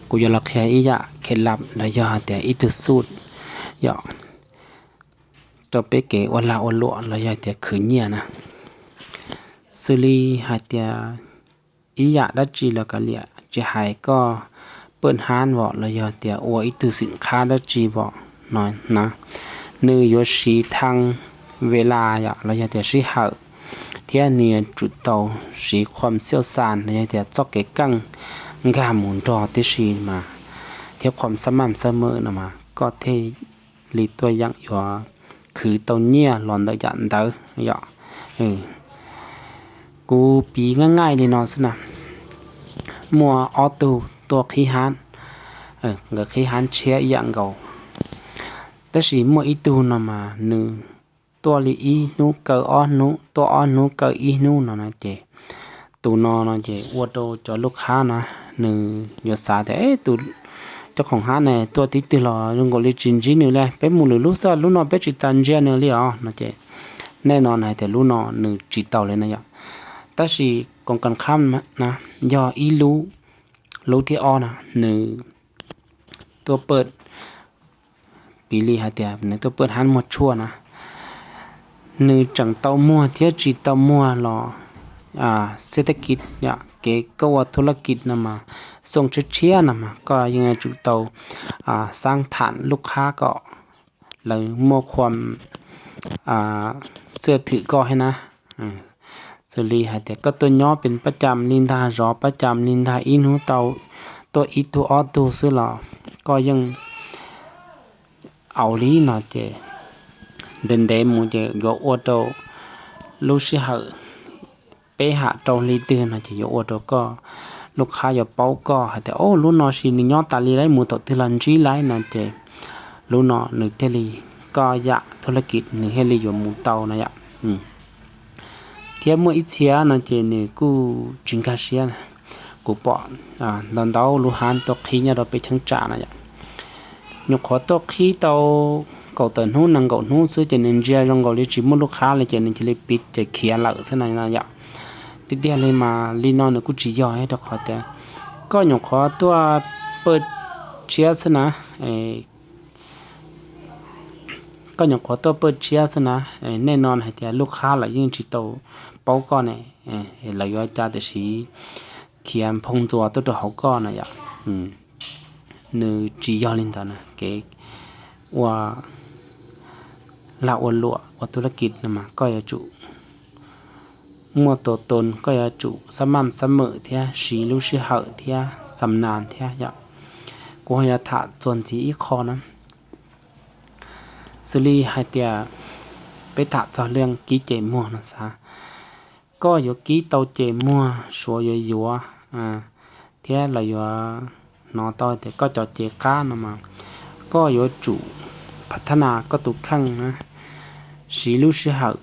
Kuv yuav los qhia ib yam khev lab los yog hais tias ib tug xuj yom, rau peb kev ua lag ua luam los yog tias khwv nyiaj na. Xws li hais tias ib yam dab tsi los kav liam, tsis hais koj paj hab vom los yog tias ua ib tug xim qhab dab tsi vom no na, nws yuav siv thaj ves las yom los yog tias sij hawm, thiab nws yuav tsum tau siv khuam xiauj xas los yog tias txoj kev keej nkag mus nrog tib si mas, thiab khuam xab maj xab mem no mas koj thiaj li tuaj yeem yuav khwv tau nyiaj los ntawm yam ntawd yom. Kuv piv nqaij nqaij li no xwb na, muaj ob tug tuaj qhib hab, nkawd qhib hab tshiab ib yam nkaus, tab sis muaj ib tug no mas nws tuaj li ib hnub kaw ob hnub, tuaj ob hnub kaw ib hnub no na ces tus no no ces ua rau cov lub qhab na, nws yuav xav tias tus cov khoom hab ne tuaj tib twg los zoo nkaus li tsis ntsib nws li, peb mus lwm lub xwb, lub no peb tsis tas ntsia nws li os no ces nej no hais tias lub no nws tsis tau li na yom. Tab sis koom kas qhab na, yog ib lub, lub thib ob na, nws tuaj paj, piv li hais tias nws tuaj paj hab muag tshuaj na, nws tseem tau muag thiab tsis tau muag los, xeb thab kiv yom, kev koj ua thub laj kiv no mas, xoo tshiab tshiab no mas koj yeej yuav tsum tau xab tham lub qhab kom lawv muaj khuam xwm thwm koj thiab na. Xws li hais tias koj tuaj nyob pem pab cam li ntag, zov pab cam li ntag, ib hnub tau tuaj ib tug ob tug xwb los koj yeej au li no ces ntev ntev mus ces yuav ua rau lub sij hawm peb ham rau hli twg no ces yuav ua rau koj lub qhab yuav paub koj hais tias, o, lub no sis nws nyob tas li lawm, mus thaum twg los ntsib lawm no ces lub no nws thiaj li, koj yam thub laj kiv nws thiaj li yuav mus tau no yom. Thiab muaj ib txhia no ces nws kuj tsis nkag siab na. Kuv pom ntau ntau lub hab tuaj qhib nyob rau peb cheeb tsam no yom. Nyuam qhuav tuaj qhib tau kaum tawm hnub nees nkaum hnub xwb ces nws ntsia zoo nkaus li tsis muaj lub qhab li ces nws cia li piv ces khiav lawm xwb na yom. Tiag tiag li mas li no nws kuj tsis yog, rau qhov tias koj nyuam qhuav tuaj paj tshiab xwb na, koj nyuam qhuav tuaj paj tshiab xwb na, nej no hais tias lub qhab lawv yeej tsis tau paub koj ne, lawv yuav cas tam sim khiav nphoo ntxuas tuaj rau hauv koj na yom. Nws tsis yog li ntawd na, kev ua lag ua luam ua thub laj kiv no mas koj yuav tsum muaj tus toos, koj yuav tsum xab maj xab mem thiab siv lub sij hawm thiab xam nas thiab yom. Kuv ho yuav tham txuas ntxiv ib qho na, xws li hais tias peb tham txog leej kib ces muag no xav, koj yuav kib tau ces muag, suav yuav yuav thiab lawv yuav hnov tau tias koj cov ces qab no mas koj yuav tsum phav thab nas koj tus kheej na, siv lub sij hawm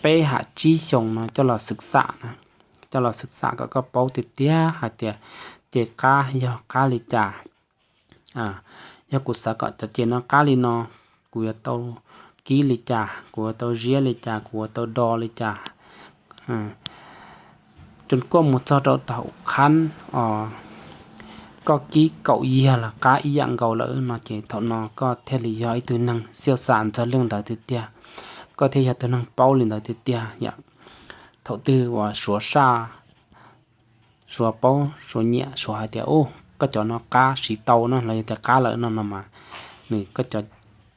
peb ham tsib xyoos no coj los xwm xam na, coj los xwm xam kom koj paub tiag tiag hais tias ces qab yog qab li cas. Yog kuv xav kom cov ces no qab li no, kuv yuav tau kib li cas, kuv yuav tau ziab li cas, kuv yuav tau do li cas. Tsuas koj mus txog rau thaum qhab os, koj kib kaum yag los qab ib yam nkaus lawm no ces thaum no koj thiaj li yog ib tug neeg xiaj xav ntxog leej ntawd tiag tiag, koj thiaj yog tus neeg paub li ntawd tiag tiag yom. Thaum twg uas suav saj, suav paub, suav nyiam, suav hais tias, u, koj cov no qab siv tau no los yog tias qab lawm no no mas, nws koj cov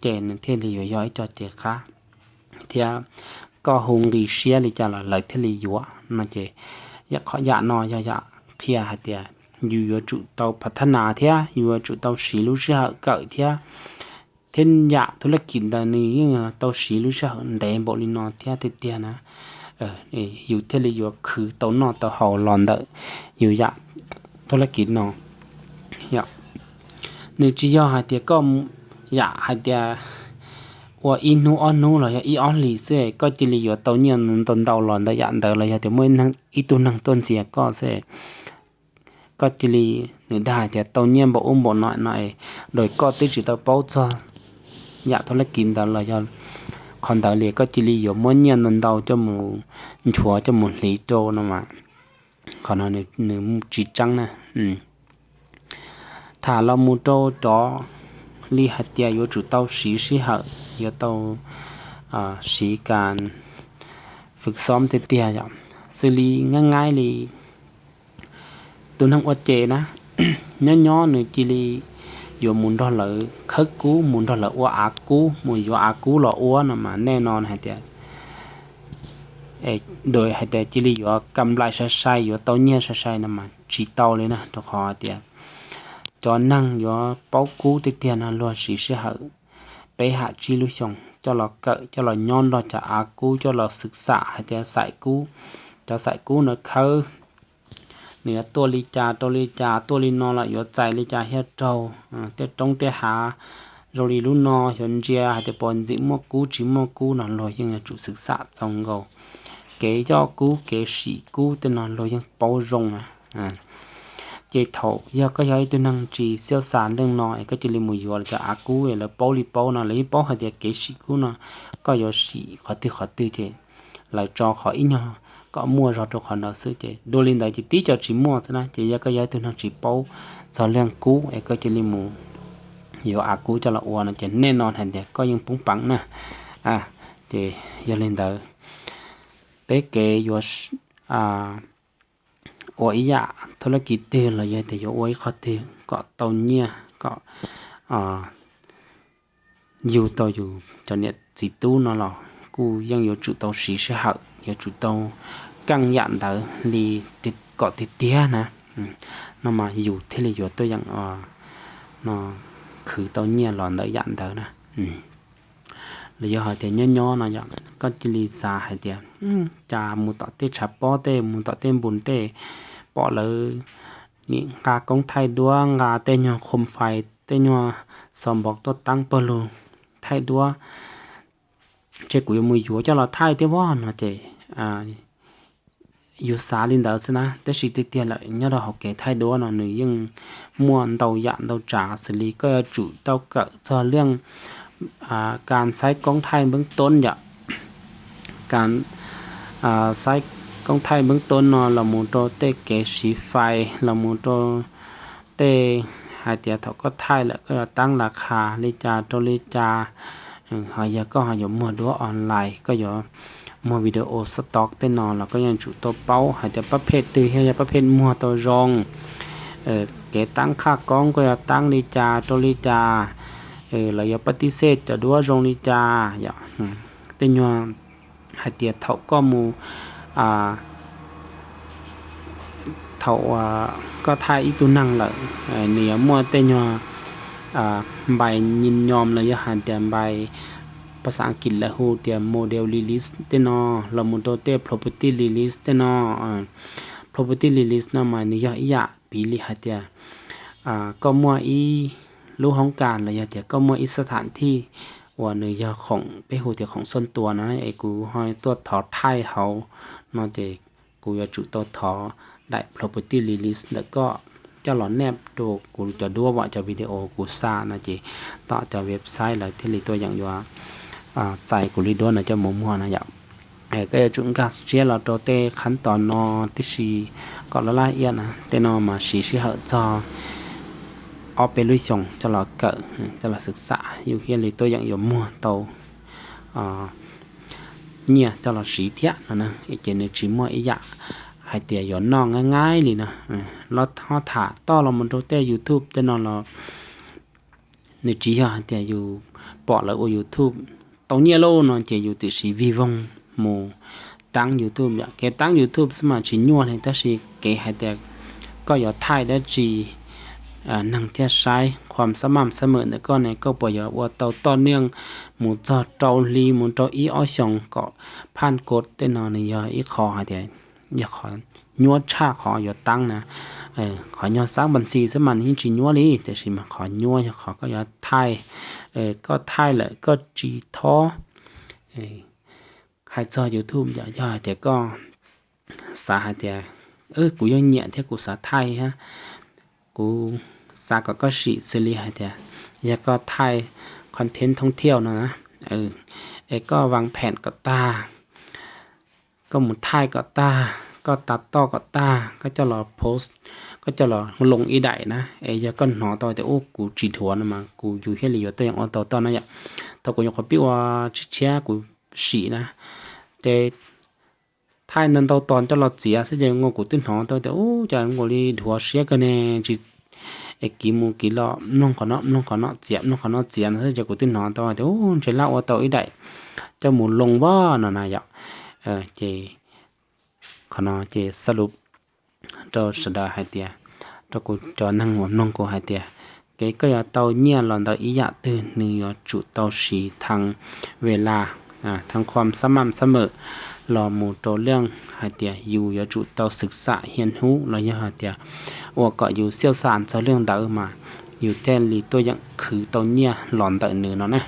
ces nws thiaj li yuav yog ib co ces qab, thiab koj hu nqi siab li cas los lawv thiaj li yuav no ces, qhov yam no yog yam qhia hais tias yus yuav tsum tau phav thab nas thiab yus yuav tsum tau siv lub sij hawm kawm thiab, thiab yam thub laj kiv ntawd nws yeej tau siv lub sij hawm ntev npaum li no thiab tiag tiag na, yus thiaj li yuav khwv tau noj tau haus los ntawm yus yam thub laj kiv no. Nws tsis yog hais tias koj yam hais tias ua ib hnub ob hnub los yog ib ob hlis xwb koj cia li yuav tau nyiaj ntau ntau los ntawm yam ntawd los yog tias muaj ib tug neeg tuaj ntxias koj xwb, koj cia li, nws dag hais tias tau nyiaj npaum ub npaum no no, koj twb tsis tau paub txog yam thub laj kiv ntawd los yog qhov ntawd li koj cia li yuav muab nyiaj ntau ntau coj mus nchuav coj mus hliv rau no mas, qhov no nws tsis tseeb na. Tham los mus rau cov li hais tias yuav tsum tau siv sij hawm, yuav tau siv kas fwm xob tiag tiag yom. Xws li nab nab li tus neeg ua ces na, nyob nyob nws cia li yuav mus nrog lawv khawb kub, mus nrog lawv ua av kub, mus yuav av kub los ua no mas nej no hais tias, hais tias cia li yuav kam nplaim sai sai, yuav tau nyiaj sai sai no mas tsis tau li na, rau qhov hais tias cov neeg yuav paub kub tiag tiag no luag siv sij hawm peb ham tsib lub xyoos coj los kawm, coj los nyob nrog cov av kub, coj los xwm xam hais tias xaim kub, cov xaim kub ntawd khawb, nws yuav tuaj li cas rau li cas, tuaj li no lawm yuav txais li cas thiaj raug, tej roob tej hav zoo li lub no yuav ntsia hais tias puas ntxim muaj kub tsis muaj kub no luag yeej yuav tsum xwm xam txaus nkaus. Kev yoj kub, kev sim kub tej no luag yeej paub zoo na. Ces thaum yog koj yog ib tug neeg tsis xiab xav leej no es koj cia li mus yuav cov av kub es lawv paub li paub no, lawv yeej paub hais tias kev sim kub no koj yuav sim qhov twg qhov twg ces lawv tso qhov ib nyuag kom muaj zog rau qhov ntawd xwb, ces dua li ntawd ces tib co tsis muaj xwb na. Ces yog koj yog ib tug neeg tsis paub txog leej kub es koj cia li mus yuav av kub coj los ua no ces nej no hais tias koj yeej poob peev na. Ces yog li ntawd, peb kev yuav ua ib yam thab lab kiv twg los yog tias yuav ua ib qho twg kom tau nyiaj, kom yug tau yus cov niam txiv tub no los kuj yeej yuav tsum tau siv sij hawm, yuav tsum tau keej yam ntawd li kom tiag tiag na, no mas yus thiaj li yuav tuaj yeem no khwv tau nyiaj los ntawm yam ntawd na. Los yog hais tias nyob nyob no yog koj cia li xav hais tias cas mus tom tej tshav pob tej, mus tom tej npus tej, pom lawv nim nqa koob thaij duab, nqa tej nyuag khom fais, tej nyuag xov npov tuaj teeb pawg lug thaij duab, ces kuv yuav mus yuav coj los thaij thiab voj no ces yus xav li ntawd xwb na. Tab sis tiag tiag lawm nyob rau hauv kev thaij duab no nws yeej muaj ntau yam ntau tsav xws li koj yuav tsum tau kawm txog leej kas xaiv koob thaij npeeb toob yom. Kas xaiv koob thaij npeeb toob no los mus rau tej kev siv fais, los mus rau tej hais tias thaum koj thaij lawm koj yuav teeb las khas li cas rau li cas. Ho yog koj ho yuav muag duab online, koj yuav muag video stock tej no los koj yeej tsum tau paub hais tias pab phem twg yog, yog pab phem muag tau zoo, kev teeb qhaj koob koj yuav teeb li cas rau li cas, lawv yuav pab tib xej cov duab zoo li cas yom. Tej nyuag hais tias thaum koj mus thaum koj thaij ib tug neeg lawm, nws yuav muaj tej nyuag npais nyias nyom los yog hais tias npais, pab xav Askiv lawv hu tias model release tej no, los mus rau tej property release tej no. Property release no mas nws yog ib yam piv li hais tias koj muaj ib lub hoob kas los yog tias koj muaj ib xab tham thij uas nws yog khoom peb hu tias khoom xoj tua no es kuv ho tuaj thov thaij hauv no ces kuv yuav tsum tau thov daim property release ntawm koj coj los naj rau kuv cov duab vom cov video kuv xa no ces tom cov website lawv thiaj li tuaj yeem yuav txais kuv li duab no coj mus muag no yom. Koj yuav tsum nkag siab los rau tej qhab tos no tib si kom laj laj iab na. Tej no mas siv sij hawm txog ob peb lub xyoos coj los kawm, coj los xwm xam yus thiaj li tuaj yeem yuav muag tau nyiaj coj los siv thiab no na. Ces nws tsis muaj ib yam hais tias yuav noj nqaij nqaij li no. Los ho tham toj los mus rau tej YouTube tej no los nws tsis yog hais tias yus pom lawv ua YouTube tau nyiaj lauj no ces yus tiam sis vij voog mus teeb YouTube yom. Kev teeb YouTube xwb mas tsis nyuaj li, tab sis kev hais tias koj yuav thaij dab tsi neeg thiaj saib, qhuas xab maj xab mem ntawm koj ne, koj puas yuav ua tau toj niaj mus txog rau hli mus rau ib ob xyoos kom phaj kod tej no nws yog ib qho hais tias yog qhov nyuaj tshaj qhov yuav teeb na. Qhov nyuag xab npas ntxi xwb mas nws yeej tsis nyuaj li, tiam sis mas qhov nyuaj yog qhov koj yuav thaij, koj thaij lawm koj tsis thob. Hais txog YouTube yog, yog hais tias koj xav hais tias kuv yeej nyiam thiab kuv xav thaij hab, kuv xav kom koj sim xws li hais tias yog koj thaij content thoob thiauj no na, es koj vas phem kom tag, koj mus thaij kom tag, koj tas toj kom tag koj coj los post, koj coj los loo ib daim na, es yog koj hnov tau tias ub kuv tsis dhuav no mas kuv yus thiaj li yuav tuaj yeem ua tau toj na yom. Thaum kuv nyuam qhuav pib ua tshiab tshiab kuv sim na, ces thaij ntau ntau tos coj los txiav xwb ces nkaus kuv twb hnov tau tias ub cas nkaus li dhuav siab kawg ne, tsis, es kiv mus kiv los mloog qhov no mloog qhov no txiav mloog qhov no txiav no xwb ces kuv twb hnov tau tias ub ntshe laj ua tau ib daim coj mus loo vaj no na yom. Ces qhov no ces xab lub rau sawv daws hais tias, rau kuv cov neeg uas mloog kuv hais tias, kev koj yuav tau nyiaj los ntawm ib yam twg nws yuav tsum tau siv thee ves las, thee khuam xab mam xab mem los mus rau leej hais tias yus yuav tsum tau xwm xam hias hnub los yog hais tias ua kom yus xiaj xam txog leej ntawd mas yus thiaj li tuaj yeem khwv tau nyiaj los ntawm nws no na.